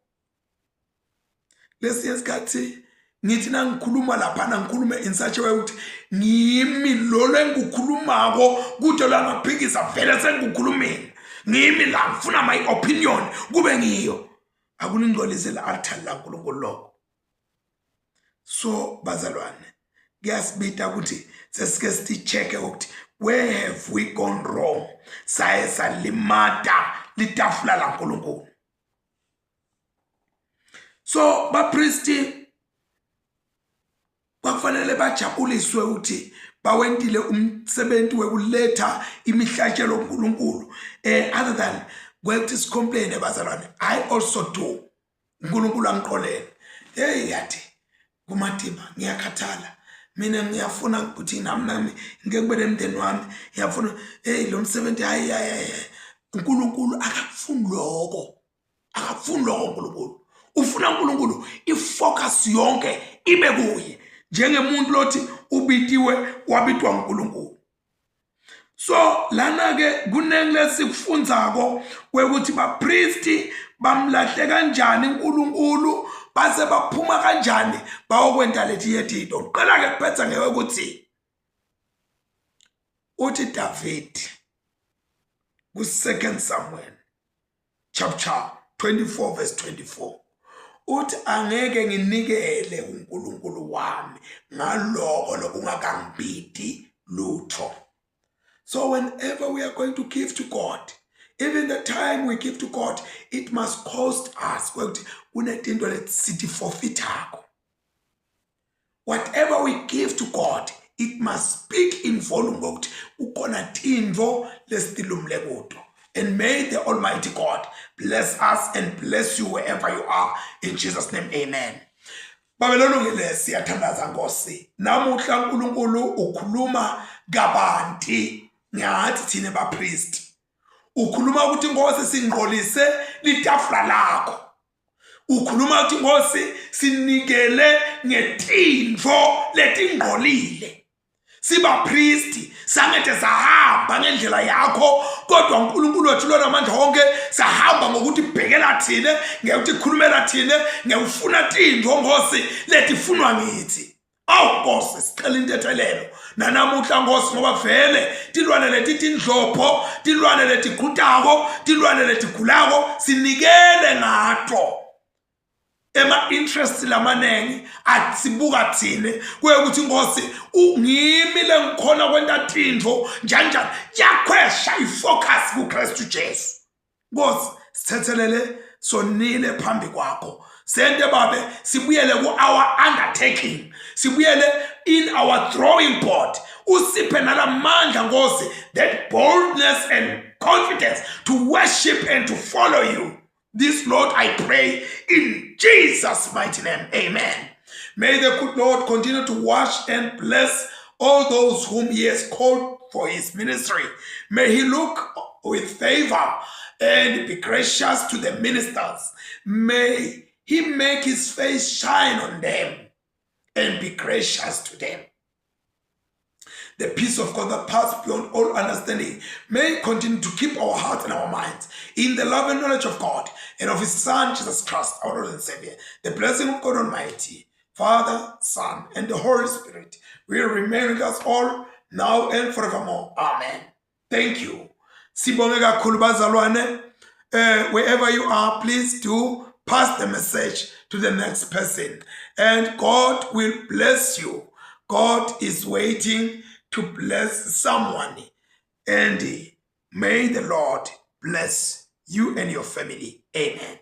Lesinye isikhathi ngithi nangikhuluma lapha nangikhulume in such a way ukuthi ngimi lolo engikukhulumako kude lwangaphikisa vele sengikukhulumile ngimi la ngifuna my opinion kube ngiyo akulingcolise la-altar laNkulunkulu lokho. So bazalwane kuyasibita ukuthi sesike sithi-check-e ukuthi where have we gone wrong, saye salimata litafula laNkulunkulu. So bapristi kwakufanele bajabuliswe ukuthi bawentile umsebenzi wekuletha imihlatshelo kuNkulunkulu other than kwekuthi sicomplain bazalwane. I also do, uNkulunkulu angiqolele. Hey yathi kumatima ngiyakhathala mina, ngiyafuna ukuthi nami ngike kube nemndeni wami, ngiyafuna hey lo msebenzi. Hayi hayi, uNkulunkulu akakufuni lokho, akafuni lokho. uNkulunkulu ufuna uNkulunkulu ifocus yonke ibe kuye njengemuntu lothi ubitiwe wabitwa uNkulunkulu. So lana ke kuningi lesikufundzako kwekuthi bapristi bamlahle kanjani uNkulunkulu base baphuma kanjani bayokwenta letinye tinto. Kuqala ke kuphetha ngekuthi uthi David ku 2 Samuel chapter 24 verse 24 uthi angeke nginikele uNkulunkulu wami ngaloko lokungakangibidi lutho. So whenever we are going to give to God, even the time we give to God, it must cost us kwekuthi kunetinto lesithi forfeitako. Whatever we give to God, it must speak in volume ngokuthi kukhona tintfo lesitilumle kuto. And may the Almighty God bless us and bless you wherever you are. In Jesus' name, amen. Babe lolungile, siyathandaza Nkosi. Namuhla uNkulunkulu ukhuluma kabanti ngathi thina bapriest. Ukhuluma ukuthi Nkosi singqolise litafula lakho. Ukhuluma ukuthi Nkosi sinikele ngetintfo letingqolile. Sibapristi sangete sahamba ngendlela yakho, kodwa uNkulunkulu wethu lona amandla wonke sahamba ngokuthi bhekela thina, ngekuthi khulumela thina, ngekufuna tintfo Nkosi letifunwa ngithi. Awu Nkosi, sicela intethelelo nanamuhla Nkosi, ngoba vele tilwane leti tindlopho, tilwane letikhutako, tilwane letigulako sinikele ngato. Ema-interest lamanengi asibuka thine kuye ukuthi Nkosi ngimi lengikhona kwenta tintfo njani njani, yakhwesha ifocus kuKristu Jesu. Nkosi sithethelele, sonile phambi kwakho. Sente babe sibuyele ku-our undertaking, sibuyele in our drawing board. Usiphe nalamandla Nkosi, that boldness and confidence to worship and to follow you. This, Lord, I pray in Jesus' mighty name. Amen. May the good Lord continue to wash and bless all those whom he has called for his ministry. May he look with favor and be gracious to the ministers. May he make his face shine on them and be gracious to them. The peace of God that passes beyond all understanding may continue to keep our hearts and our minds in the love and knowledge of God and of his Son, Jesus Christ, our Lord and Savior. The blessing of God Almighty, Father, Son, and the Holy Spirit will remain with us all now and forevermore. Amen. Thank you. Sibonge kakhulu bazalwane. Wherever you are, please do pass the message to the next person and God will bless you. God is waiting to bless someone and may the Lord bless you and your family. Amen.